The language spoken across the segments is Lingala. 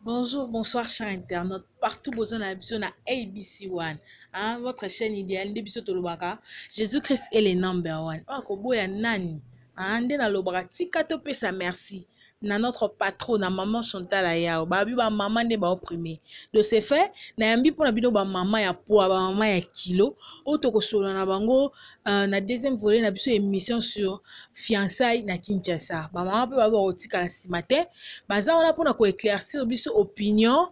Bonjour, bonsoir chers internautes. Partout besoin na biso na ABC One. Hein, votre chaîne idéale nde biso tolobaka Jésus-Christ est le number one. Oh, koboya nani? Hein, nde nalobaka tika topesa merci na notre patron na maman Chantal Ayao. Babi ba maman nde ba opprimé. De ce fait, nayambi pona bino ba maman ya poids, ba maman ya kilo, oyo tokosolola na bango na deuxième volet na biso émission sur fiançailles na Kinshasa. Ba maman pe ba bakotikala nsima te, baza wana pona ko éclaircir biso opinion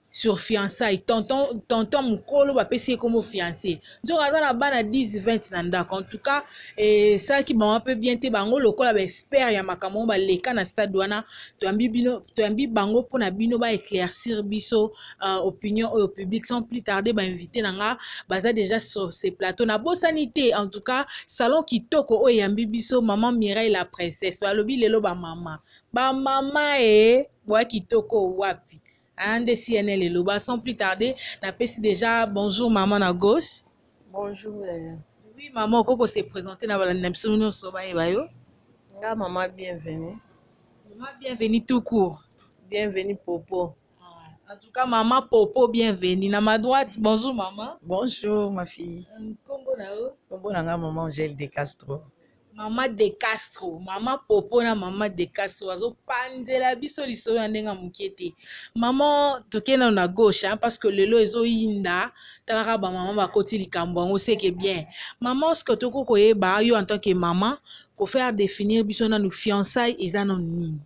sur fiançailles. Tonton, tonton mokolo bapesi ye kombo fiancé, nzoka aza na bana 10 20 na ndako. En tout cas, esalaki bango mpe bien te. Bango lokola baexpert ya makambo oyo baleka na stade wana, toyambi bino, toyambi bango mpona bino baéclaircir biso opinion oyo public. Sans plus tarder, bainvité na nga baza déjà sur ce plateau. Nabosani te, en tout cas, salon kitoko oyo eyambi biso, maman Mireille la princesse. Balobi lelo bamama, bamama e bwa kitoko wapi nde CNL eloba. Sans plus tarder, napesi déjà bonjour maman na gauche. Bonjour. Oui maman, okoki se présenter na balandi na biso nyonso, bayeba yo? Nga mama Bienvenue. Mama Bienvenue tout court. Bienvenue Popo. En tout cas, mama Popo Bienvenue. Na ma droite, bonjour maman. Bonjour ma fille. Kombo na yo? Kombo na nga maman Angèle de Castro. Mama De Castro, mama Popo na mama De Castro azopanzela biso lisolo ya ndenge ya moke te. Mama, tokende nano na gauche, hein, parce que lelo ezoyinda. Talaka, bamama bakoti likambo yango seke bien. Mama, ce que tokoki koyeba, yo en tant que mama, kofaire définir biso nanu fiançailles eza nanu nini?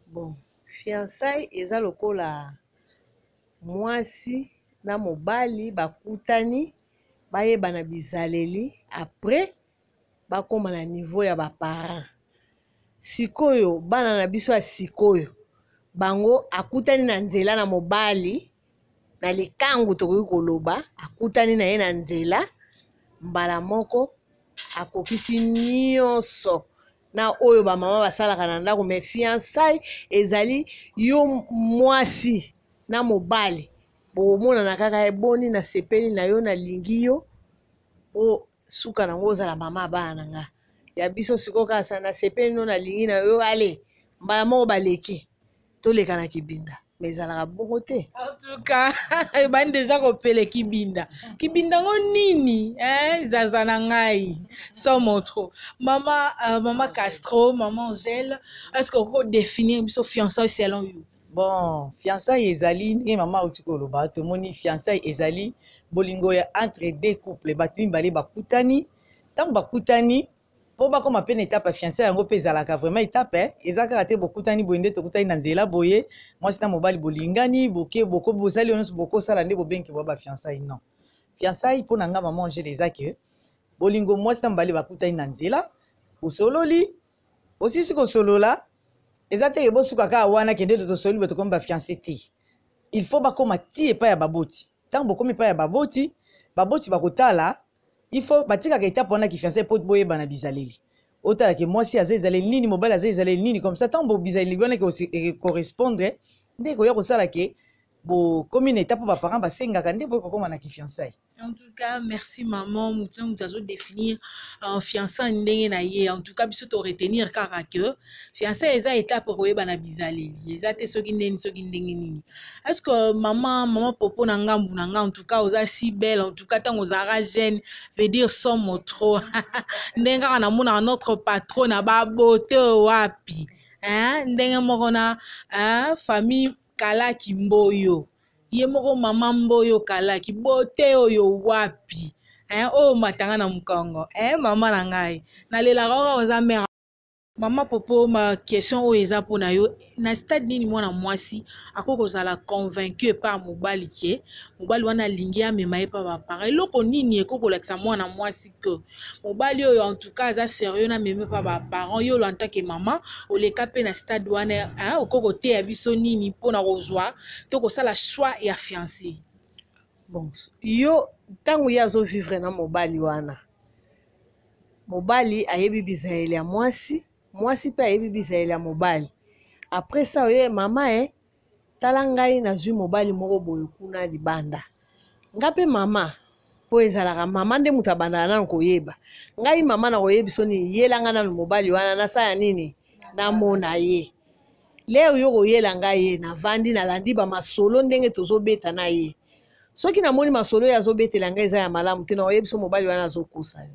Bon, fiançailles eza lokola mwasi na mobali bakutani, bayebana bizaleli, après bakóma na niveau ya baparent. Sikoyo bana na biso ya sikoyo, bango akutani na nzela na mobali na likangu, tokoki koloba akutani na ye na nzela, mbala moko akokisi nyonso na oyo bamama basalaka na ndako. Mais fiançailles ezali yo mwasi na mobali bokomonana kaka, eboni nasepeli na yo, nalingi yo, po suka nango ozala mama ya bana na nga. Ya biso sikoyo kaka sa nasepeli no, nalingi na yo, ale mbala moko baleki, toleka na kibinda. Mais ezalaka bongo te. En tout cas, ebandi déjà kopele kibinda. Kibinda ngo nini, eh? Zaza na ngai somo trop. Mama, mama Castro, mama Angèle, est ce que okoki kodéfinir biso fiançailles selon yo? Bon, fiançailles ezali ndenge mama auti koloba. Tomoni fiançailles ezali bolingo ya entre deux couple, bato mibale bakutani. Ntango bakutani mpo bakóma mpe na étape ya fiançailles, yango mpe ezalaka vraiment étape. Eza kaka te bokutani boye nde tokutani na nzela boye, mwasi na mobali bolingani, boke boko bosali oyo nyonso bokosala nde bobengi bwa bafiançailles. Non, fiançailles mpo na nga, mama Angele, eza ke bolingo mwasi na mobali bakutani na nzela, bosololi, bosilisi kosolola. Eza te ke bosuka kaka wana, kende tosoli boye, tokomi bafiancé te. Il faut bakóma ti epai ya baboti. Ntango bokomi epai ya baboti, baboti bakotala. Il faut batikaka étape wana kifiancé mpo boyebana bizaleli, otala ke mwasi aza ezaleli nini, mobali aza ezaleli nini. Comme ça, ntango bizaleli wana ekocorrespondre, nde ekoya kosala ke bokomi na étape oyo baparent basengaka, nde boye kokóma na kifiançailles. En tout cas, merci maman. Moto na moto azodéfinir fiançailles ndenge na ye. En tout cas, biso toretenir kaka ke fiançailles eza étape koyeba na bizaleli, eza te soki ndeni soki ndenge nini. Est ce que mama Popo, na ngambu na nga, en tout cas oza si belle. En tout cas, ntango ozalaka jeune, veut dire somo trop. Ndenge kaka namonaka notre patron na babote wapi, hein? Ndenge moko na, hein? Famille Kalaki Mboyo, ye moko mama Mboyo Kalaki, bote oyo wapi, hein? Oyo matanga na mokongo, hein? Mama na ngai, nalelaka oyo oza mare. Mama Popo, ma question oyo eza mpona yo: na stade nini mwana mwasi akoki kozala convaincu par mobali ke mobali wana alingi amema ye mpa baparent? Eloko nini ekoki kolakisa mwana mwasi ke mobali oyo en tout cas aza sérieux, na meme mpa baparent? Yo en tant que mama, oleka mpe na stade wana, okoki koteya biso nini mpona kozwa to kosala choix ya fiancé? Bon, yo ntango ye azovivre na mobali wana, mobali ayebi bizaleli ya mwasi, mwasi mpe ayebi bizaleli ya mobali. Après ça, oye: "Mama, e tala, ngai nazwi mobali moko boye kuna libanda." Nga mpe mama, mpo ezalaka mama nde moto abandaka nanu koyeba. Ngai mama na koyebi so nini, yelanga nanu mobali wana, nasala nini, namona ye. Lere yo koyela ngai ye, navandi nalandi bamasolo ndenge tozobeta na ye. Soki namoni masolo ye azobetela ngai eza ya malamu te, nakoyebisa mobali wana azokosa yo.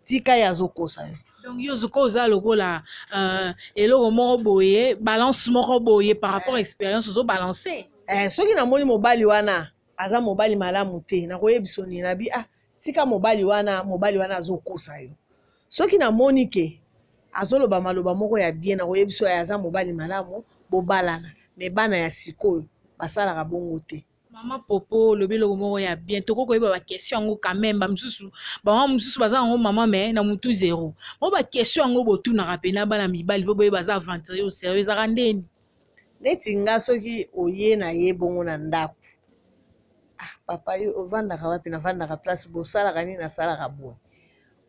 Tika ye azokosa yo. Donc yo ozoka oza lokola eloko moko boye, balance moko boye par rapport à expérience ozobalance. Soki namoni mobali wana aza mobali malamu te, nakoyebisa nini, nabi ah tika mobali wana, mobali wana azokosa yo. Soki namoni ke azoloba maloba moko ya bien, nakoyebisa ye aza mobali malamu, bobalana. Me bana ya sikoyo basalaka bongo te. Mama Popo olobi eloko moko ya bien, tokoki koyeba baquestion yango quand même. Bamosusu, bamama mosusu baza yango mama me na mutu zero. Mo baquestion yango botunaka mpena bana mibali mpo boyeba aza aventurier au sérieux, ezalaka ndeni? Neti nga soki oye na ye bongo na ndako, ah papa yo ovandaka wapi? Navandaka place, bosalaka nini? Nasalaka boye.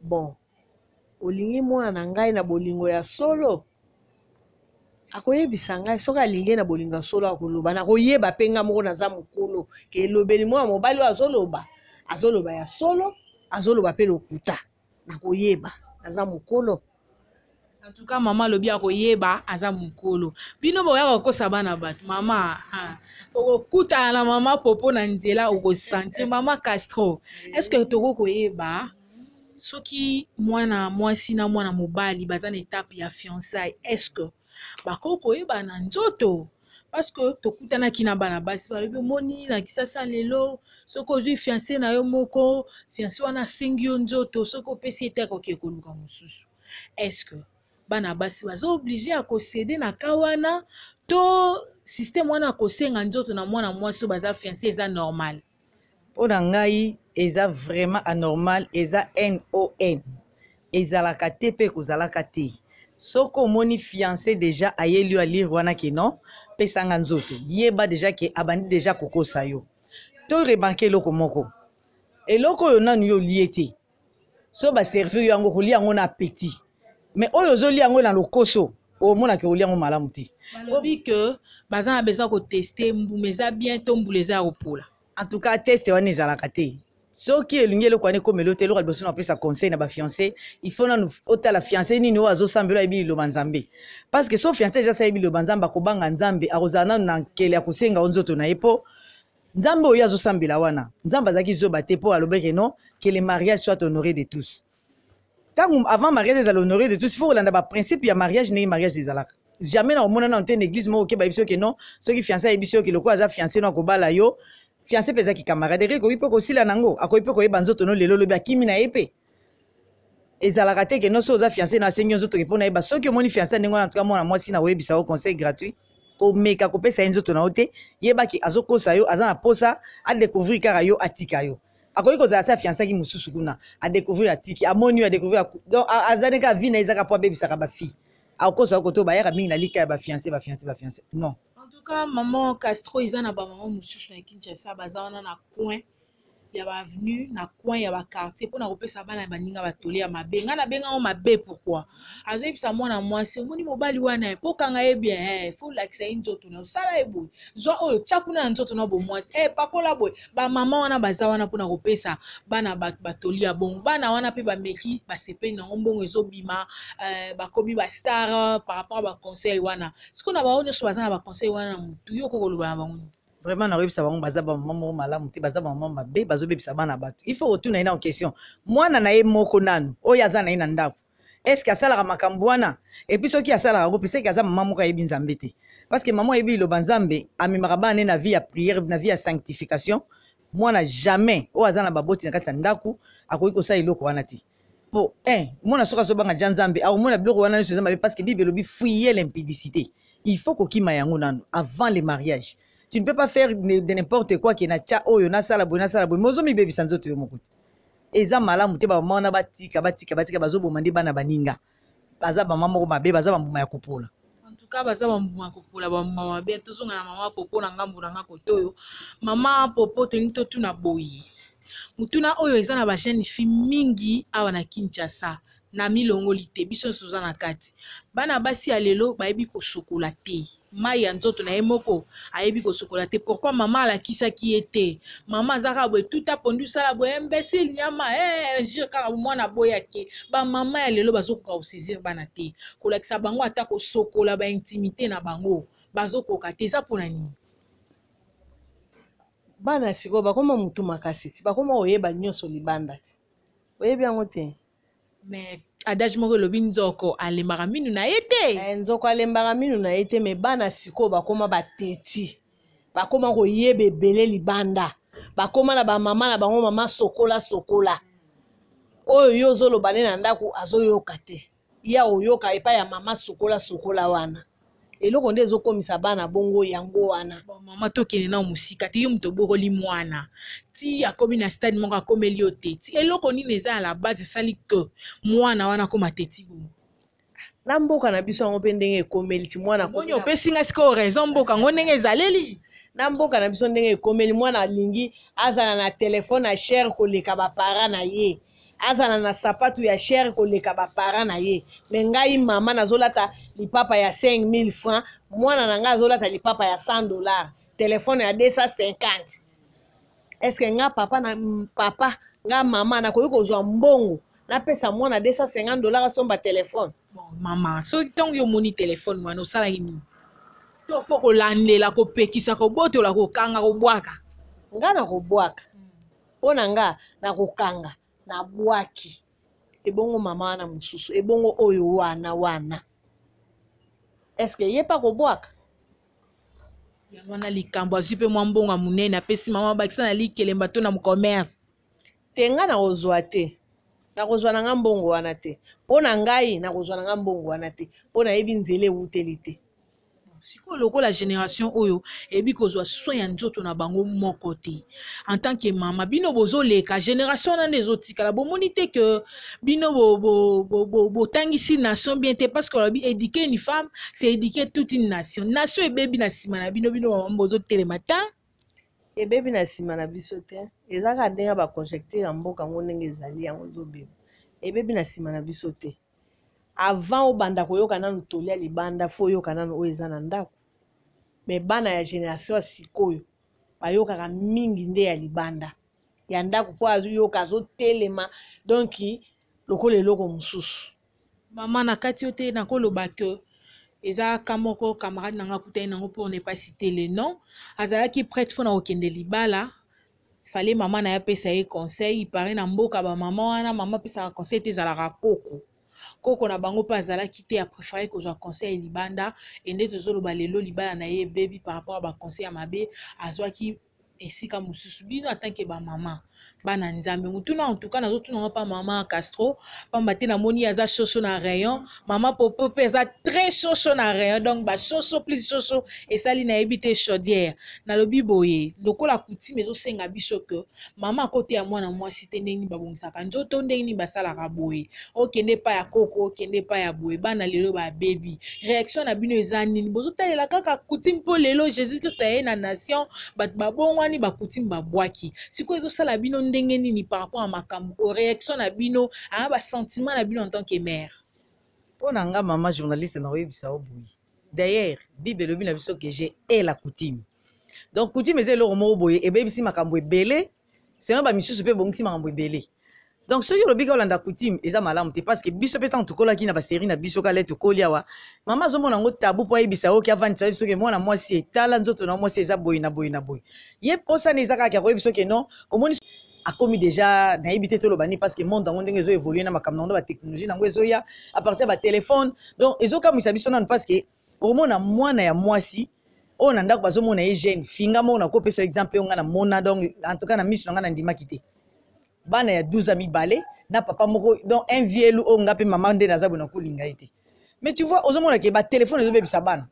Bon, olingi mwana na ngai na bolingo ya solo? Akoyebisa ngai soki alingi ye na bolingo ya solo, akoloba. Nakoyeba mpe ngai moko naza mokolo ke elobeli mwana mobali oyo azoloba, azoloba ya solo, azoloba mpe lokuta. Nakoyeba, naza mokolo. En tout cas mama alobi akoyeba, aza mokolo. Bino boyaka kokosa bana bato. Mama, okokutana na mama Popo na nzela, okosentir. Mama Castro, est ce que tokoki koyeba soki mwana mwasi na mwana mobali baza na etape ya fiançailles, est ce que bakoki koyeba na nzoto? Parce que tokutanaki na bana basi balobi omoni na Kisasa lelo soki ozwi fiancé na yo moko, fiancé wana asengi yo nzoto, soki opesi ye te akoki koluka mosusu. Est ce que bana basi baza oblige ya kosede na ka wana to système wana kosenga nzoto na mwana mwasi oyo baza fiancé eza normal? Mpo na ngai eza vraiment anormal, eza non, ezalaka te mpe ekozalaka te. Soki omoni fiancé déjà ayeli yo alire wana ke non, pesanga nzoto, yeba déjà ke abandi déjà kokosa yo. To remarke eloko moko, eloko oyo nanu yo olie te, so baservir yo yango, kolia yango na appétit, mais oyo ozolia yango na lokoso, omonaka olia yango malamu te. Balobi ke baza na besoin koteste mbuma eza bien to mbula eza ya kopola. En tout cas test wana ezalaka te. Soki elingi eloko wana ekomela yo te, eloko ya liboso na kopesa conseil na bafiancé, il faut nanu otala fiancé nini oyo azosambela, ayebi liloba Nzambe. Parce que so fiancé eza ayebi liloba Nzambe, akobanga Nzambe, akozala nanu na nkele ya kosenga yo nzoto na ye, mpo Nzambe oyo azosambela wana, Nzambe azalaki zoba te mpo alobaki non, que le mariage soit honoré de tous. Ntango avant mariage ezala honoré de tous, il faut kolanda baprincipe ya mariage, ndenge mariage ezalaka. Jamais na komona nano te na église moko okeba yebi soki non, soki fiancé ayebi soki lokola aza fiancé no akobala yo. Fiancé mpe ezaki camaraderie, ekoki mpe kosila nango, akoki mpe koyeba nzoto no lelo, lobi akimi na ye. Mpe ezalaka te ke no so oza fiancé no asengi yo nzoto ke mpo nayeba. Soki omoni fiancé ndenge wana, en tout cas mwana mwasi, na koyebisa yo conseil gratuit, komeka kopesa ye nzoto na yo te. Yebaki azokosa yo, aza na posa adécouvrir kaka yo, atika yo. Akoki kozala se afiansaki mosusu kuna, adécouvrir, atiki, amoni yo, adécouvrir. Donc aza ndenge avi na ye ezaka mpo abebisaka bafille, akokosa yo koto bayaka mingi na lika ya bafiancé, bafiancé, bafiancé, non. En tout cas maman Castro, eza na bamama mosusu na Kinshasa baza wana na coin ya baavenue, na coin ya baquartier, mpona kopesa bana ya baninga batole ya mabe. Ngai nabengango mabe. Pourquoi? Azoyebisa mwana mwasi, omoni mobali wana, mpo okanga ye bien, faut olakisa ye nzoto na osala ye boye, zwa oyo tia kuna na nzoto na bomwasi, pakola boye. Bamama wana baza wana mpona kopesa bana bato batoli ya bongo. Bana wana mpe bameki, basepeli nango, mbongo ezobima, bakomi bastar par rapport a baconseil wana. Sikoyo na bango nyonso baza na baconseil wana na motu, yo okoki koloba na bango nini? Vraiment nakoyebisa bango baza bamama moko malamu te, baza bamama mabe, bazobebisa bana bato. Il faut kotuna ye na question, mwana na ye moko nanu oyo aza na ye na ndako, est ce que asalaka makambo wana? Et puis soki asalaka yango, peseki aza mama moko ayebi Nzambe te. Parce que mama ayebi liloba Nzambe, amemaka bana ne na vie ya prière, na vie ya sanctification. Mwana jamais oyo aza na baboti na kati ya ndako akoki kosala eloko wana te. Po un mwana soki azobanga ja Nzambe, akomona biloko wana nyonso eza mabe, parce que Bible elobi: fuyez l'impudicité. Il faut kokima yango nanu avant le mariage. Tu ne peux pas faire de n'importe quoi ke na tia oyo, nasala boye, nasala boye, mais ozomibebisa nzoto yo moko te. Eza malamu te. Bamama wana batika, batika, batika, bazoboma nde bana baninga. Baza bamama moko mabe, baza bambuma ya kopola. En tout cas baza bambuma ya kopola, bambuma mabe. Tozonga na mama Popo na ngambo na nga kote oyo. Mama Popo, tolingi totuna boye, motuna oyo eza na bajeune fille mingi awa na Kinshasa. Na milongoli te, biso nyonso toza na kati. Bana basi ya lelo bayebi kosokola te, mai ya nzoto na ye moko ayebi kosokola te. Pourquoi mama alakisaki ye te? Mama aza kaka boye, tuta pondu, sala boye, imbecile, nyama, eh, injure kaka mwana aboyake. Bamama ya lelo bazokoka kosaisir bana te, kolakisa bango ata kosokola ba intimité na bango bazokoka te. Eza mpona nini? Bana sikoyo bakoma mutu makasi ti, bakoma koyeba nyonso libanda ti, oyebi yango te. Mais adage moko elobi nzoko alembaka minu na ye te. Eh, nzoko alembaka minu na ye te, mais bana sikoyo bakoma bateti, bakoma koyeba ebele libanda, bakoma na bamama na bango, mama sokola sokola, oyo yo ozoloba nde na ndako azoyoka te, ye akoyoka epai ya mama sokola sokola wana. Eloko nde ezokomisa bana bongo yango wana. Bon, mama, tokende nao mosika te. Yo moto obokoli mwana ti akomi na stade moko, akomeli yo te. Ti eloko nini eza ya la base esali ke mwana wana akoma teti bongo? Na mboka na biso yango mpe ndenge ekomeli ti mwana akomi Omoni, opesi nga sikoyo raison. Mboka yango ndenge ezaleli. Na mboka na biso ndenge ekomeli, mwana alingi azala na telefone ya cher koleka baparent na ye, azala na sapatu ya cher koleka baparent na ye. Mais ngai mama nazolata lipapa ya 5000 francs, mwana na ngai azolata lipapa ya 100 $, telefone ya 250. Est-ce nga papa na papa, nga mama nakoki kozwa mbongo napesa mwana 250 $ asomba telefone? Bon, mama, soki ntango yo omoni telefone wana, osalaki nini? To fo kolandela, kopekisa, kobotola, kokanga, kobwaka? Nga na kobwaka. Mpo na nga nakokanga, nabwaki. Ebongo mama wana mosusu, ebongo oyo wana wana, est-ce ye mpe akobwaka? Yango wana likambo azwi mpe mwa mbongo ya monene, apesi mama, bakisa na likelemba to na commerce. Te, nga nakozwa te, nakozwa na nga mbongo wana te. Mpo na ngai nakozwa na nga mbongo wana te, mpo nayebi nzela ewuteli te. Sikoyo lokola génération oyo eyebi kozwa soin ya nzoto na bango moko te, en tant que mama, bino bozoleka génération wana nde ezotikala. Bomoni te ke bino botangisi nation bien te? Parce que balobi éduquer une femme, c'est éduquer toute une nation. Nation ebebi na nsima na bino. Bino bamama bozotelema ta. Ebebi na nsima na biso te, eza kaka ndenge baconjecture ya mboka yango ndenge ezali, yango ezobeba. Ebebi na nsima na biso te. Avant obanda koyoka nanu tolia libanda, fo oyoka nanu oyo eza na ndako. Mais bana ya génération ya sikoyo bayokaka mingi nde ya libanda. Ya ndako mpo azoyoka, azotelema donc lokola eloko mosusu. Mama, na kati yo te, nakoloba ke eza ka moko camarade na nga akutani nango, pour ne pas citer le nom, azalaki prête mpona kokende libala. Fallait mama na ye apesa ye conseil. Ipare na mboka bamama wana, mama apesaka conseil te, ezalaka koko. Koko na bango mpe azalaki te, apréféré kozwa conseil libanda. Ende tozoloba lelo, libala na ye ebebi par rapport ya baconseil ya mabe azwaki esika mosusu. Bino en tant que bamama, bana Nzambe, motuna en tout cas nazotuna ngo mpa mama Castro, pamba te namoni aza soso na rayon, mama Popo mpe aza très soso na rayon, donc basoso plus soso esali nayebi te chaudière. Nalobi boye, lokola coutume ezosenga biso ke mama akoteya mwana mwasi te ndenge nini babongisaka nzoto, ndenge nini basalaka boye, okende epai ya koko, okende epai ya boye, bana lelo babebi. Réaction na bino eza nini? Bozotalela kaka coutume mpo lelo Jésus Christ aye na nation, bato babongwani, bacoutume babwaki. Sikoyo ezosala bino ndenge nini par rapport ya makambo oyo? Réaction na bino, aya basentiment na bino en tant que mère? Mpo na nga, mama journaliste, nakoyebisa yo boye: d'ailleurs Bible elobi na biso ke je hais la coutume. Donc coutume eza eloko moko boye ebebisi makambo ebele, sinon bamisusu mpe ebongisi makambo ebele. Donc soki olobi ka olanda coutume, eza malamu te, parce que biso mpe ntango tokolaki na basérie na biso kala, tokoli awa, mama azomona yango tabu mpo ayebisa yo oki avandisa yo soki mwana mwasi etala nzoto na mwasi eza boye na boye na boye. Ye mposana eza kaka ya koyebi soki non, omoni akomi déjà, nayebi te toloba nini, parce que monde yango ndenge ezo évolue na makambo nango, batechnologie nango ezoya à partir ya batelefone. Donc ezokamwisa biso nanu, parce que okomona mwana ya mwasi oyo na ndako bazomona ye jeune finga moko. Nakopesa exemple oyo nga namona, donc en tout cas na miso na nga nandimaki te: bana ya 12 a mibale na papa moko, donc un vieux oyo nga mpe mama nde naza boye nakolinga ye te. Mais tu vois, ozomona ke batelefone ezobebisa bana.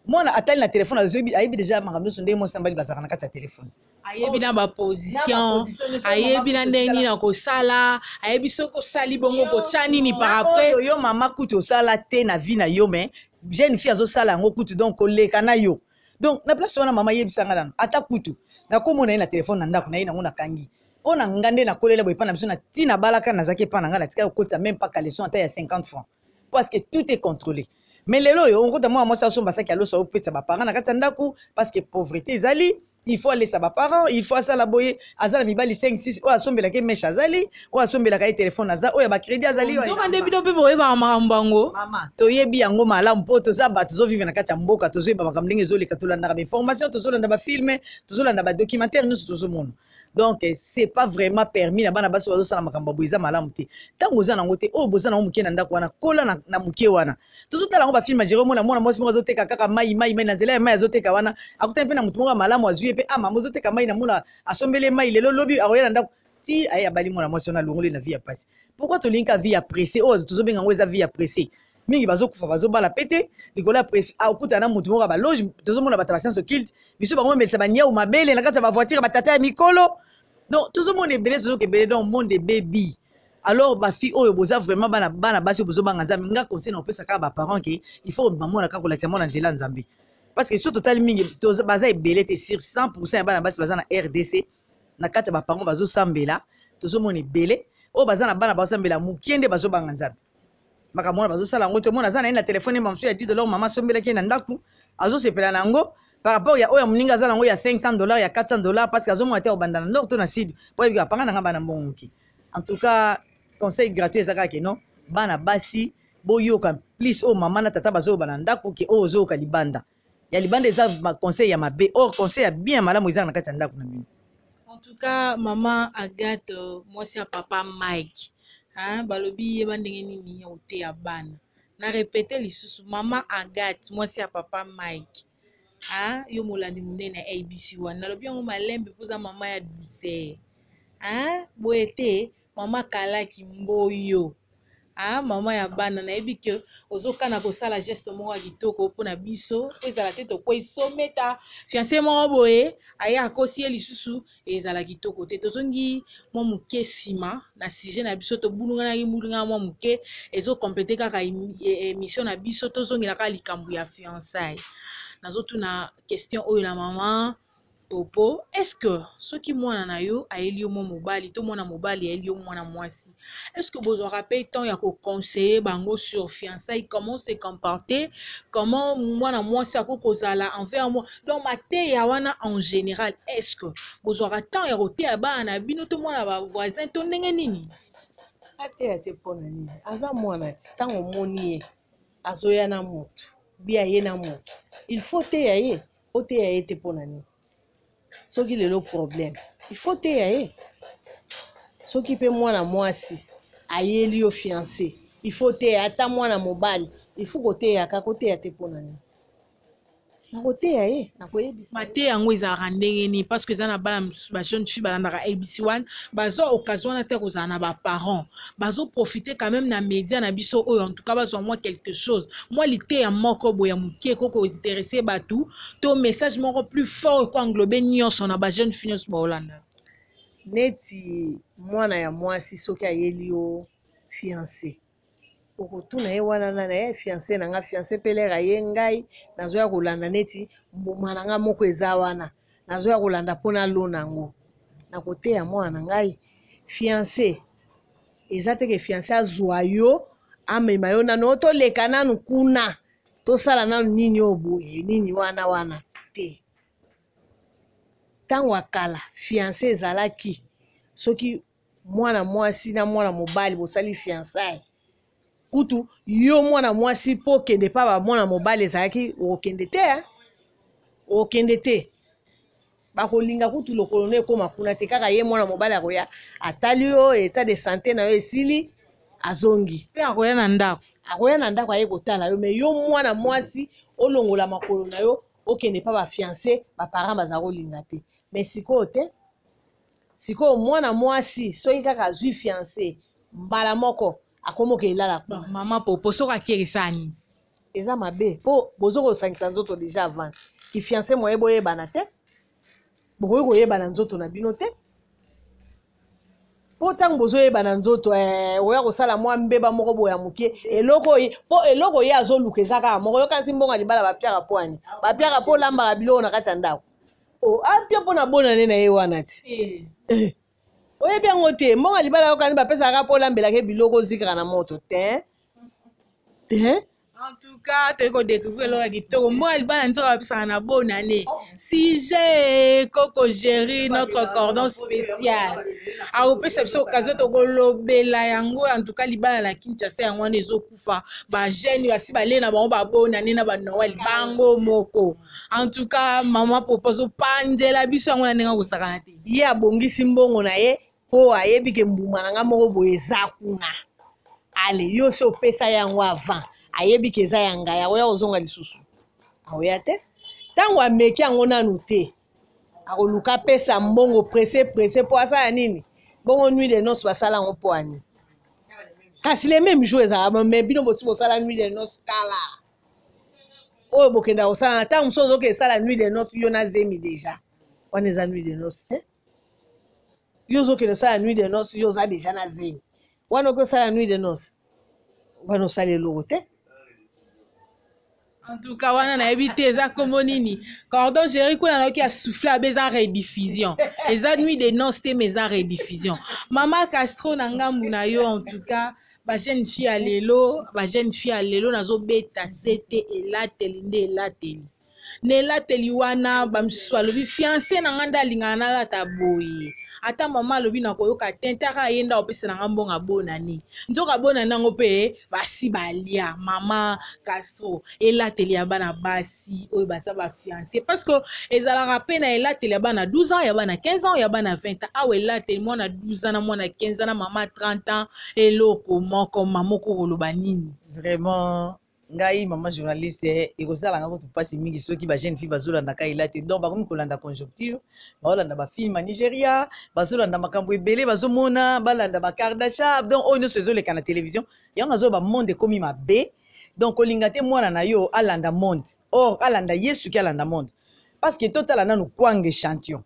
Mwana atali na telefone, ayebi déjà makambo nyonso ndenge mwasi na mobali bazalaka na kati ya telefone. Ayebi na baposition, ayebi na ndenge nini akosala, ayebi soki osali bongo kotya nini par après. Oyo yo mama kutu osala te na vie na yo, mais jeune fille azosala yango kutu, donc koleka na yo. Donc na place wana, mama, yebisanga nano, ata kutu nakomona ye na telefone na ndako na ye nango nakangi. Mpo na nga nde nakolela boye epai na biso na ntina balaka, nazalaki epai na nga, natikali kokotisa même pas caleçon ata ya 50 francs, parce que tout est contrôlé. Mais lelo oyo okota mwana mwasi asomba saki ya loso, aopesa baparent na kati ya ndako, parce que pauvreté ezali. Il faut alesa baparent, il faut asala boye. Aza na mibali 5, 6 oyo asombelaka ye mèche azali, oyo asombelaka ye telefone aza, oyo ya bacrédit azali. Nzoka nde bino mpe boyebaka makambo yango. Mama, toyebi yango malamu, mpo toza bato tozovivre na kati ya mboka, tozoyeba makambo ndenge ezoleka, tolandaka bainformation, tozolanda bafilm, tozolanda badocumentaire nyonso, tozomona. Donc c'est pas vraiment permis na bana basi bazosala makambo ya boye, eza malamu te. Ntango oza nango te, oyo boza nango moke na ndako wana, kola na moke wana. Tozotala yango bafilm ya Jero, mona mwana mwasi moko azoteka kaka mai, mai, mai na nzela ya mai azoteka wana, akutani mpe na motu moko ya malamu, azwi ye mpe: "Ah mama, ozoteka mai?" Namona asombeli ye mai lelo, lobi akoya na ndako ti aye abali mwana mwasi wana, alongoli na vie ya pasi. Pourquoi tolingi ka vie ya pressé? Oyo tozobenga yango eza vie ya pressé. Mingi bazokufa, bazobala pe te likolo ya pressé. Akutana na motu moko ya baloge, tozomona bato ya bascience occulte biso, bango bamelisa baniau mabele na kati ya bavoiture, batata ya mikolo. Donc tozomona ebele, tozoka ebele. Donc monde ebebi. Alors bafille oyo boza vraiment bana, bana basi oyo bozobanga Nzambe, nga conseil na kopesa kaka baparent ke il faut bamona kaka kolakisa mwana nzela ya Nzambe, parce que so totali mingi, baza ebele te. Sur 100 ya bana basi baza na RDC, na kati ya baparent bazosambela, tozomona ebele oyo baza na bana bazosambela mokie nde bazobanga Nzambe. Makambo wana bazosala yango te. Omona aza na ye na telefone mosusu ya 10 dollar, mama asombelaki ye na ndako, azosepela na yango par rapport ya oyo ya moninga aza nango ya 500 dollar, ya 400 dollar, parce que azomona te akobanda na nord to na sud, po ayebi apanga nanga bana mbongo moke. En tout cas, conseil gratuit eza kaka ke non, bana basi boyoka plus oyo mama na tata bazoyoba na ndako ke oyo ozoyoka libanda. Ya libanda eza conseil ya mabe, or conseil ya bien, ya malamu eza na kati ya ndako na bino. En tout cas, mama Agathe, mwasi ya papa Mike, hein, balobi yeba ndenge nini ya koteya bana. Na répéter lisusu, mama Agathe, mwasi ya papa Mike, hein, yo molandi monene ya ABC wana, nalobi yango malembe mpo oza mama ya douceur, hein, boye te, mama Kalaki Mboyo, ah, mama ya bana. Nayebi ke ozokana kosala geste moko ya kitoko mpona biso, po ezala te tokwei someta fiancé moko boye aye akosi ye lisusu, ezala kitoko te. Tozongi mwa moke nsima na sujet na biso, tobulunganaki mbulungana mwa moke, ezocompléter kaka émission na biso. Tozongela kaka likambo ya fiançaille. Nazotuna question oyo na mama Popo: est ce que soki mwana na yo ayeli yo mwa mobali, to mwana mobali ayeli yo mwana mwasi, est ce que bozwaka mpe temps ya koconseiller bango sur fiançailles, comment se comporter, comment mwana mwasi akoki kozala envers moi, donc mateya wana en général, est ce que bozwaka temps ya koteya bana na bino to mwana bavoisin to ndenge nini? Ateya te. Mpo na nini? Aza mwana ti ntango omoni ye azoya na motu bi aye na motu, il faut teya ye. Oteya ye te mpo na nini? Soki lelo problème, il faut teya ye. Soki mpe mwana mwasi ayeli yo fiancé, il faut teya. Ata mwana mobali, il faut koteya kaka. Koteya te mpo na nini? Nakoteya ye, nakoyebisa. Mateya yango ezalaka ndenge nini? Parce que eza na bana mosusu, bajeune fille balandaka ABC 1, bazwa occasion wana te kozala na baparent, bazoprofite quand même na média na biso oyo. En tout cas bazwa mwa quelque chose, mwa liteya moko boye ya moke ekoki kointéresser bato, to message moko plus fort eko englober nyonso na bajeune fille nyonso baolanda. Neti mwana ya mwasi, soki ayeli yo fiancé, okotuna ye wana nana ye fiancé na nga. Fiancé mpe lere aye, ngai nazoya kolanda neti mbuma na nga moko eza wana, nazoya kolanda mpo nalona yango. Nakoteya mwana na ngai, fiancé eza teke fiancé azwa yo, amema yo nano, oyo toleka nanu kuna, tosala nanu nini, oyo boye nini wana wana te. Ntango ya kala, fiancé ezalaki soki mwana mwasi na mwana mobali bosali fiançaille, kutu yo mwana mwasi mpo okende mpa bamwana mobali, ezalaki okokende te, okende te, bakolinga kutu lokolo no ekóma kuna te. Kaka ye mwana mobali akoya, atali yo état de santé na yo, esili, azongi. Mpe akoya na ndako. Akoya na ndako, aye kotala yo. Mais yo mwana mwasi, olongola makolo na yo, okende mpa bafiancé, baparent baza kolinga te. Mais sikoyo te. Sikoyo mwana mwasi soki kaka azwi fiancé, mbala moko akomoka elala kuna. Mama Popo, soki akekesa nini? Eza mabe, mpo bozo kosangisa nzoto déjà avant kifiancé. Moye boyebana te, bokoki koyebana nzoto na bino te, mpo ntango bozoyebana nzoto, oya kosala mwa mbeba moko boya moke. Eloko oyo, mpo eloko ye azoluka eza kaka moko. Yokanisi mbongo ya libala bapiaka mpo ani? Bapiaka mpo olambaka biloko na kati ya ndako, apia mpo na bonane na ye wana ti. Oyebi yango te. Mbongo ya libala yokani bapesaka mpo olambelaka biloko, ozikaka na moto te te. En tout cas, toyei kodécouvrir eloko ya kitoko. Mbongo ya libala nzoka bapesaka na bonne année. Sujet Koko Géri, notre cordon spécial, akopesa biso occasion tokolobela yango. En tout cas, libala na Kinshasa yango wana ezokufa. Bajeune basi balie na bango babonne année na banoel bango moko. En tout cas, mama Popo azopanzela biso yango na ndenge akosakana te. Ye abongisi mbongo na ye mpo ayebi ke mbuma na nga moko boye eza kuna. Ale yo si opesa yango avant, ayebi ke eza ya ngai, akoya kozonga lisusu, akoya te. Ntango ameki yango nanu te, akoluka apesa mbongo presse presse mpo asala nini? Bongo nuit de noce basala yango mpo ani? Kasi le même jour ezalaka, mais bino bosi bosala nuit de noce kala. Oyo bokenda kosala na ntango mosusu, ozoke esala nuit de noce yo na zemi déjà, wana eza nuit de noce te. Yo ozokende osala nuit de noce, yo oza déjà na zemi, wana oki osala nuit de noce? Wana osala eloko te. En tout cas, wana nayebi te eza kombo nini. Cordon Géri kuna nayoki asouffle abe eza rediffusion. Eza nuit de noces te, mais eza rediffusion. Mama Castro, na ngambu na yo, en tout cas, ba jeune fille ya lelo, ba jeune fille ya lelo nazobeta sete elateli nde elateli. Na elateli wana, bamisusu balobi fiancé na ngai nde alingaka nalata boye. Ata mama alobi na koyoka te, ntaka ye nde akopesa na ngai mbongo abonani. Nzoka bonani yango mpe basi balia. Mama Castro, elateli ya bana basi oyo baza bafiancé, parce que ezalaka mpe na elateli ya bana 12 ans, ya bana 15 ans, ya bana 20 ans. Awa elateli mwana 12 ans na mwana 15 ans na mama 30 ans eloko moko. Mama, oko koloba nini? Vraiment, ngai mama journaliste, ekosalanga kutu mpasi mingi soki bajeune fille bazolandaka elate. Donc bakomi kolanda conjoncture, baolanda bafilm ya Nigeria, bazolanda makambo ebele, bazomona balanda baKardashian. Donc oyo nyonso ezoleka na télévision yango, nazoba monde ekomi mabe. Donc kolinga te mwana na yo alanda monde, or alanda ye soki alanda monde. Parce que totala nanu kwanga échantillon.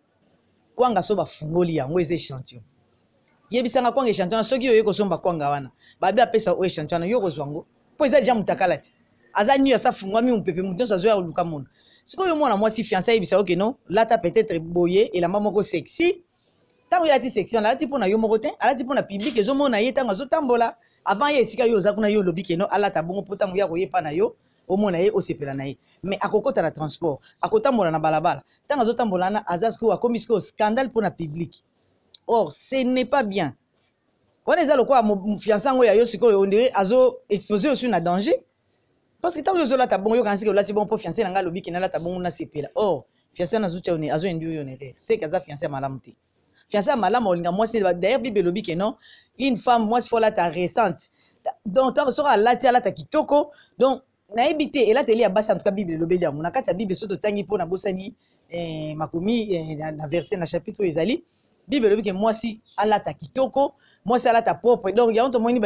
Kwanga so bafungoli yango eza échantillon. Yebisanga, kwanga échantillon wana, soki oye kosomba kwanga wana, babi apesa oyo échantillon wana, yo kozwa yango mpo eza deja motakala te, aza nu, asa fungwami, mopepe, moto nyonso azoya koluka mona. Sikoyo mwana mwasi fiancé ayebisa yo keno lata peut-être boye elamba moko sexy. Ntango ye alati sexy wana, alati mpo na yo moko te, alati mpo na public ezomona ye ntango azotambola. Avant ye esika yo oza kuna, yo olobi keno alata bongo mpo ntango ye akoyepa na yo, omona ye, osepela na ye. Mais akokɔta na transport, akotambola na balabala, ntango azotambola wana, aza sikoyo, akomi sikoyo scandale mpo na public. Or ce n'est pas bien. Wana eza lokola fiancé yango ya yo sikoyo, on dirait azo expose yo na danger, parce que ntango yo ozolata bongo, yokanisi sike olati bongo mpo fiancé na ngai alobi ke nalata bongo, nasepela. Or fiancé wana azotia yo, azoinduire yo na erreur. Seke aza fiancé ya malamu te. Fiancé ya malamu olinga mwasi. D'ailleurs, Bible elobi ke non, une femme, mwasi faut alata récente. Donc ntango soki alati, alata kitoko. Donc nayebi te elateli ya basi. En tout cas, Bible elobeli yango na kati ya Bible. So totangi mpo nabosani makomi na verset, na chapitre oyo ezali. Bible elobi ke mwasi alata kitoko, mwasi alata propre. Donc yango tomoni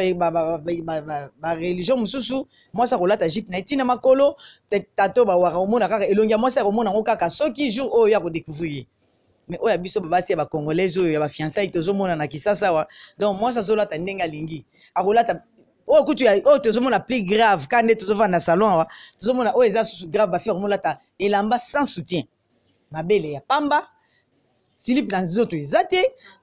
bareligion mosusu, mwasi akolata jupe na ye ntina makolo. Tato bawaka komona kaka elongi ya mwasi, akomona yango kaka soki jour oyo ya kodécouvrir ye. Mais oyo ya biso babasi ya bacongolaise, oyo ya bafiançailles tozomona na Kisasa awa, donc mwasi azolata ndenge alingi, akolata oyo kutu oyo tozomona plus grave ka nde tozovanda na salon awa, tozomona oyo eza susu grave, bafille akomolata elamba sans soutien, mabele ya pamba, slip na nzoto eza te,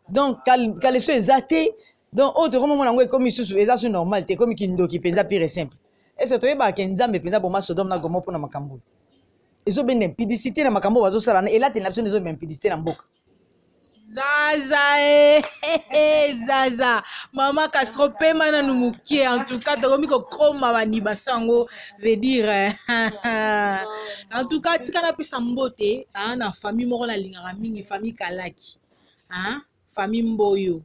donc caleçon eza te. Donc oyo tokomomona yango ekomi susu, eza su normal te, ekomi kindoki mpenza pure et simple. Est ce que toyebaka ke Nzambe mpenza boma Sodome na Gomore mpona makambo oyo ezobenda impudicité na makambo oyo bazosala na elateli na biso nde ezobenda impudicité na mboka? Zaza e zaza, mama Castro, pema nanu mokie. En tout cas, tokomi kokoma banibaso yango, veut dire en tout cas, tika napesa mbote na famille moko nalingaka mingi, famille Kalaki, famille Mboyo.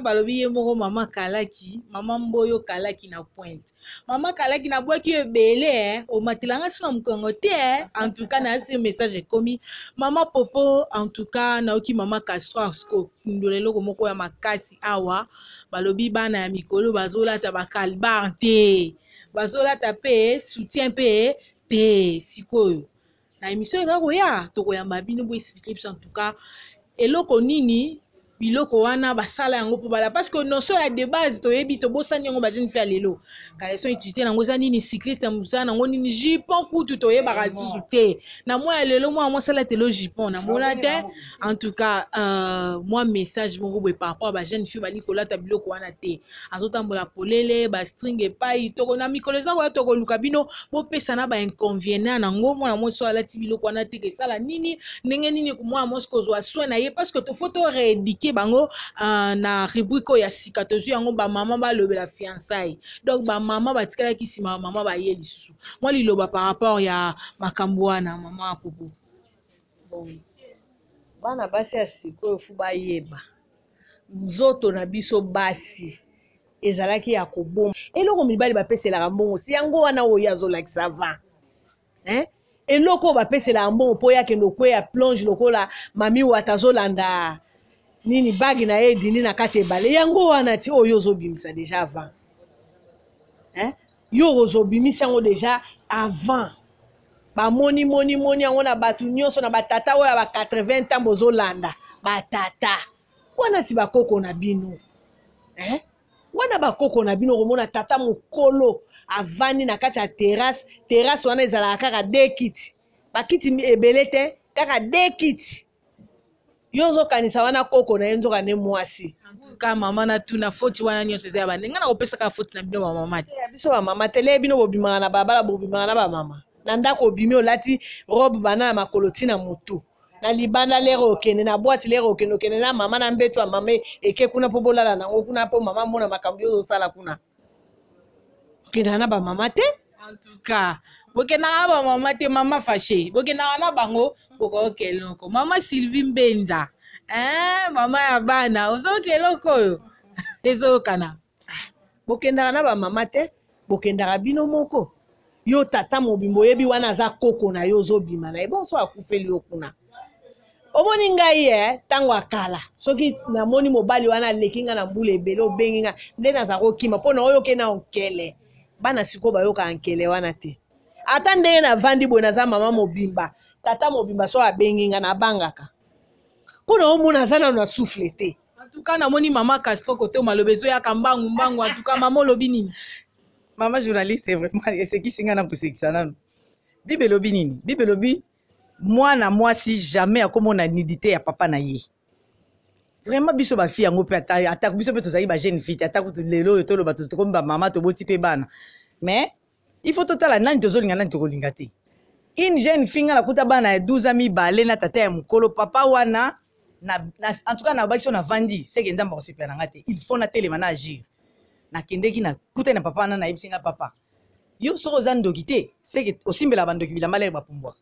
Balobi ye moko mama Kalaki, mama Mboyo Kalaki na Pointe. Mama Kalaki, nabwaki yo ebele, omatelanga so na mokongo te. En tout cas, nayasi message ekomi mama Popo. En tout cas, nayoki mama Castro akokundola eloko moko ya makasi awa. Balobi bana ya mikolo bazolata bakalbar te, bazolata mpe soutien mpe te. Sikoyo na émission eka koya, tokoyamba bino boexpliquer biso en tout cas eloko nini. Biloko wana basala yango mpo bala, parce que notion ya de base toyebi, tobosani yango. Bajeune fille ya lelo, caleçon utilité nango eza nini? Cycliste mosala nango nini? Jupon kutu toyebaka lisusu te. Na mwa ya lelo, mwa mwasi alatelo jupon, namona te. En tout cas, mwa message moko boye par rapport ya bajeune fille bali kolata biloko wana te, azotambola polele, bastring epai. Toko na mikolo eza koya, tokoluka bino bopesa na bainconvénient nango. Mwana mwasi oyo alati biloko wana te, kesala nini? Ndenge nini mwana mwasi kozwa soin na ye? Parce que tofo to rééduquer bango na rubrique oyo ya sika tozwi yango, bamama balobela fiançaille. Donc bamama batikalaki nsima, bamama baye lisusu. Mwa liloba par rapport ya makambo wana, mama Popo. Bon, bana basi ya sikoyo, faut bayeba nzoto na biso basi ezalaki ya koboma. Eloko mibali bapeselaka mbongo si yango wana oyo azolakisa va, hein? Eloko oyo bapeselaka mbongo mpo yakende okweya plonge lokola mami wata azolanda nini, bague na ye edindi na kati ebale, yango wana ti oyo ozobimisa déjà avant, hein? Yo ozobimisa yango déjà avant, bamoni moni moni yango na bato nyonso, na batata oyo ya ba 80 ans. Bozolanda batata wana, si bakoko na bino, eh? Wana bakoko na bino. Komona tata mokolo avandi na kati ya terrasse, terrasse wana ezalaka kaka de kiti, bakiti ebele te, kaka de kiti. Yo ozokanisa wana koko na ye, nzoka nde mwasi. Ka mama, natuna, foti wana nyonso eza ya bandenge? Na kopesaka foti na bino bamama te? Ya biso bamama tele, bino bobimaka na babala, bobimaka na bamama na ndako. Obimi, olati robe bana na makolo ntina motu na libanda. Lere okende na boîte, lere okende, okende na mama na mbeto ya mama eke kuna mpo bolala nango kuna, mpo mama mona makambo yo ozosala kuna. Okendaka na bamama te. En tout cas, bokendaka na bamama te. Mama Fashe, bokendaka na bango, bokoyoka eloko. Mama Sylvie Mbenza, eh, mama ya bana, ozoyoka eloko oyo ezoyokana. Bokendaka na bamama te, bokendaka bino moko. Yo tata mobimba, oyebi wana aza koko na yo, ozobima na ye bonso, akufeli yo kuna. Omoni ngai e ntango ya kala, soki namoni mobali wana aleki ngai na mbula ebele, obengi ngai nde naza kokima mpo na oyoke na nkele. Bana sikoyo bayokaka nkele wana te. Ata ndenge navandi boye, naza mama mobimba, tata mobimba, so abengi ngai nabangaka mpo na omona aza nano na souffle te. En tout cas, namoni mama Castro kote, maloba ezoyaka mbangu mbangu. En tout cas, mama, olobi nini? Mama journaliste, vraiment esekisi ngai na kosekisa nano. Bible elobi nini? Bible elobi mwana mwasi jamais akomona nudité ya papa na ye. Vraiment, biso bafille yango mpe, ata biso mpe tozali bajeune fille te, ata kutu lelo oyo toloba tokomi bamama, toboti mpe bana, mais il faut totala nani tozolinga, nani tokolinga te. Une jeune fille, nga nakuta bana ya 12 ans mibale na tata ya mokolo. Papa wana en tout cas nabaki so navandi seke Nzambe akosepela na nga te. Il faut natelema na agir. Nakendeki, nakutani na papa wana, nayebisi nga: "Papa, yo soki oza ndoki te, seke osimbelaka bandoki bilamba lere bapumbwaka."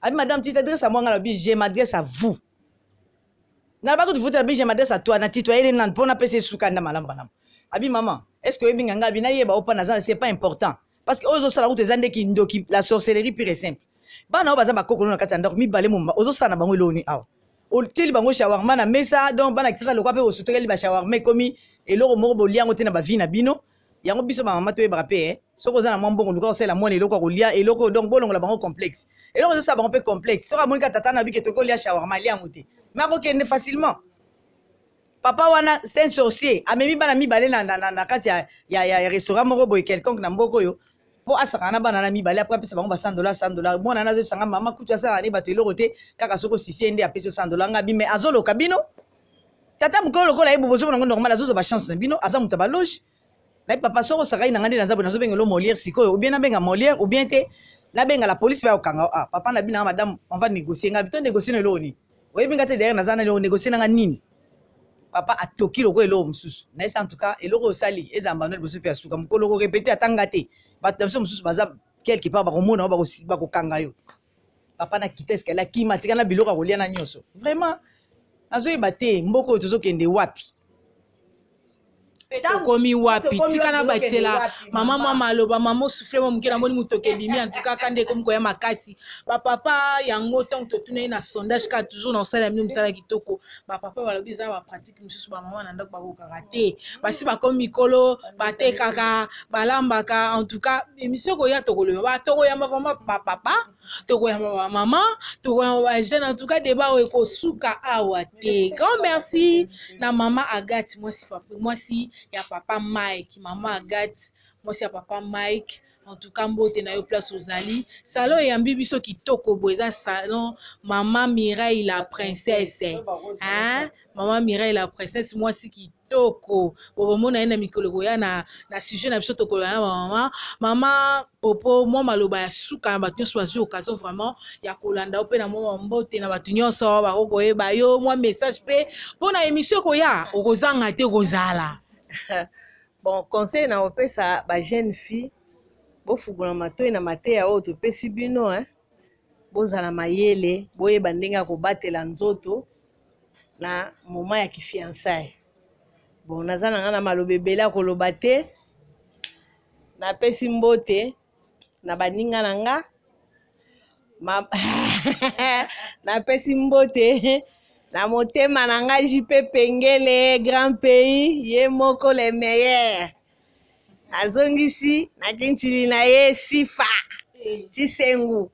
Abi: "Madame, tu t'adresses à moi?" Nga nabi: "Je m'adresse à vous." Nalobaki tufuti, abi: "Je m'adresse à toi." Na tutoyer nanu mpo napesa esuka nda malamu malamu. Abi: "Mama, est ce que oyebi nga?" Nga abi: "Nayeba opa naza, c'est pas important, parce que oyo ozosala kutu eza ndeki ndoki, la sorcellerie pure et simple. Bana oyo baza bakoko na kati ya ndako mibale momba, ozosala na bango eloko nini awa? Otieli bango shawarma na mesa." Donc bana kisasa lokwa mpe bosutokeli bashawarma, ekomi eloko moko bolia yango te na bavie na bino. Yango biso bamama toyebaka mpe, soki oza na mwa mbongo, luka kosalela mwana eloko ya kolia, eloko. Donc bolongola bango complexe. Eloko ezosala bango mpe complexe, soki amoni kaka tata na bike toki kolia shawarma, alia yango te, mais akokende facilement. Papa wana, c'est un sorcier. Amemi bana mibale na kati ya restaurant moko boye quelconque na mboka oyo mpo asakana na bana na mibale. Après apesa bango ba 100 dollar, 100 dollar. Mwana wana azobisanga: "Mama kutu asalaka ne bato eloko te, kaka soki osisi ye nde apesi yo 100 dollar." Nga bi: "Mais azoloka bino, tata mokolo lokola ye, bozomona yango normal, azozwa bachance na bino, aza moto ya baloge." Nayebi papa, soki osakaki na ngai nde naza boye, nazobengela Molière sikoyo, ou bien nabenga Molière, ou bien te nabenga la police bayokanga. Ah, papa na bino: "Madame, on va négocier." Ngai: "To négocier na eloko nini? Oyebi nga te. Derrière naza nani? Onégocier nanga nini?" Papa atoki lokola eloko mosusu. Nayesi: "En tout cas, eloko osali ezala mbano liboso mpe ya suka. Mokolo korépéter, ata nga te, bato na biso mosusu baza quelque part, bakomona yo, bakokanga yo." Papa na kita escalier, akima, atika na biloko ya kolia na nyonso. Vraiment, nazoyeba te mboka oyo tozokende wapi. Mpe tokomi wapi? Tika na bakisela mama mwa maloba. Mama, osouffle mwa moke, namoni motoki ebimi. Antuka kanda ekomi koya makasi. Bapapa yango, ntango totuna ye na sondage, kaka toujours na kosala bino mosala kitoko, bapapa balobi eza na bapratique mosusu bamama na ndako bakokaka te. Basi bakomi mikolo, batekaka, balambaka. En tout cas, émission koya, tokoloba, tokoyamba vraiment bapapa, tokoyamba bamama, tokoyamba bajeune. En tout cas, débat oyo ekosuka awa te. Grand merci na mama Agathe, mwasi papa, mwasi ya papa Mike. Mama Agathe, mwasi ya papa Mike, en tout cas mbote na yo place ozali. Salon eyambi biso kitoko boye, eza salon mama Mireille la princesse, hein? Mama Mireille la princesse, mwasi kitoko. Bokomona ye na mikolo koya na sujet na biso tokoloba na bamama. Mama Popo, mwa maloba ya suka na bato nyonso bazwi occasion vraiment ya kolanda yo, mpe na mwa mbote na bato nyonso bakokoyeba yo, mwa message mpe mpo na émission ekoya, okozanga te kozala. Bon, conseil na kopesa bajeune fille: bofugola matoi na mateya oyo topesi bino, hein? Bozala mayele, boyeba ndenge ya kobatela nzoto na moment ya kifiançailles. Bon, naza na ngai na maloba ebele ya koloba te. Napesi mbote na baninga na nga Ma... napesi mbote na motema na nga JP Pengele, grand pays, ye moko le meilleur. Azongisi na kinchili na ye sifa tisengu.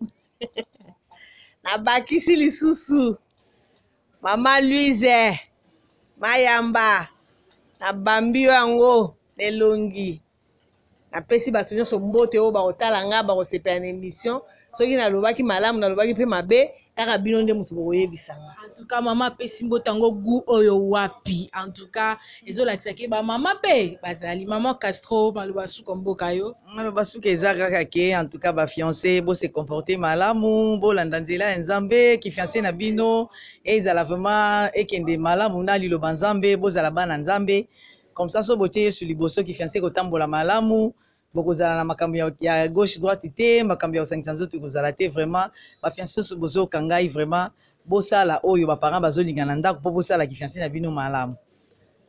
Nabakisi lisusu mama Louise Mayamba, nabambi yo yango elongi. Napesi bato nyonso mbote oyo bakotala nga, bakosepela na émission. Soki nalobaki malamu, nalobaki mpe mabe, kaka bino nde moto bokoyebisa nga. En tout cas, mama apesi mbote yango gu oyo wapi. En tout cas, ezolakisa ke bamama mpe bazali. Mama Castro, maloba suka, mboka yo. Maloba suka eza kaka ke, en tout cas, bafiancé, bose comporte malamu, bolanda nzela ya Nzambe. Kifiancé na bino ezala vraiment ekende malamu na liloba Nzambe. Bozala bana Nzambe, comme ça so botie Yesu liboso, kifiancé kotambola malamu, bokozala na makambo ya gauche droite te, makambo ya kosangisa nzoto ekozala te. Vraiment, bafiancé nyonso bozoyoka ngai, vraiment bosala oyo baparent bazolinga na ndako mpo bosala kifiancé na bino malamu.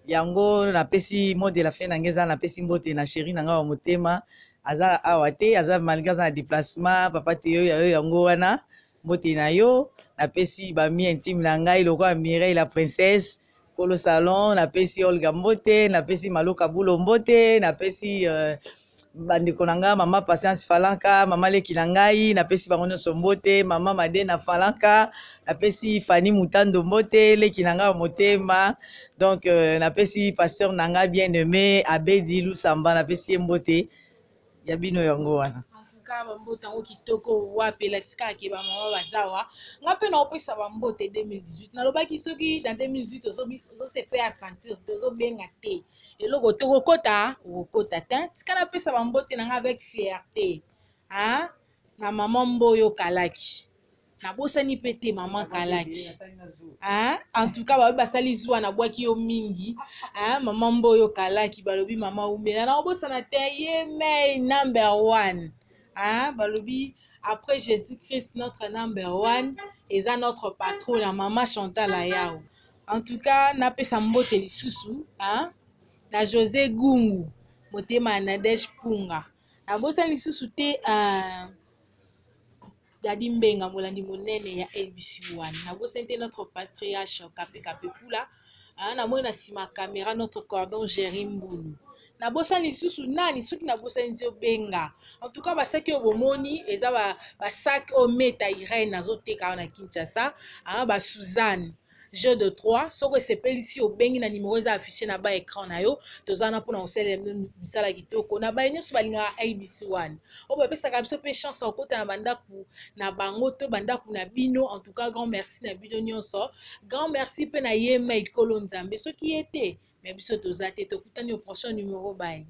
Yango napesi mot de la fin na ngai eza: napesi mbote na chéri na ngai wa motema, aza awa te, aza malgré aza na déplacement, papa Teyo ya yo yango wana, mbote na yo. Napesi bami intime na ngai lokola Mireille la princesse, kolo salon, napesi Olga mbote, napesi Maloka Bulo mbote, napesi bandeko na ngai, mama Patience Falanka, mama leki na ngai, napesi bango nyonso mbote, mama Madena Falanka, napesi Fani Mutando mbote, leki na ngai ya motema. Donc napesi pasteur na ngai bien aimé Abedi Lusamba, napesi ye mbote ya bino yango wana. Kaka bambote yango kitoko wapi, elakisi kaka ke bamama bazawa. Nga mpe naopesa bambote 2018. Nalobaki soki na 2018 ozose faire sentir, tozobenga te eloko, tokokota, okokota te. Tika napesa bambote na nga avec fierté, hein? Na mama Mboyo Kalaki, nabosani mpe te mama Kalaki, hein? En tout cas, balobi basali zuwa, nabwaki yo mingi, hein? Mama Mboyo Kalaki, balobi mama umela, naobosana te ye mei number one, hein? Balobi après Jésus Christ, notre number one eza notre patron na mama Chantal Ayao. En tout cas, napesa mbote lisusu, hein? Na José Gungu, motema ya Nadege Punga. Nabosani lisusu te Dadi Mbenga, molandi monene ya ABC 1. Nabosani te notre patriarche Kape Kape Pula, namoni na nsima caméra notre cordon Géri Mbulu. Nabosani lisusu nani? Soki nabosani, nzi obenga. En tout cas, basaki oyo bomoni eza basaki oyo Meta Irene azoteka awa na Kinshasa, basuzanne jeu de 3. Soki esepelisi, obengi na numéro eza affiché na ba écran na yo. Toza wana mpona kosalela misala kitoko na baye nyonso balingaka ABC 1, oyo bapesaka biso mpe chance ya kokota na bandako na bango to bandako na bino. En tout cas, grand merci na bino nyonso. Grand merci mpe na ye mai Kolo Nzambe. Soki ye te, me biso toza te. Tokutani au prochain numéro. Bye.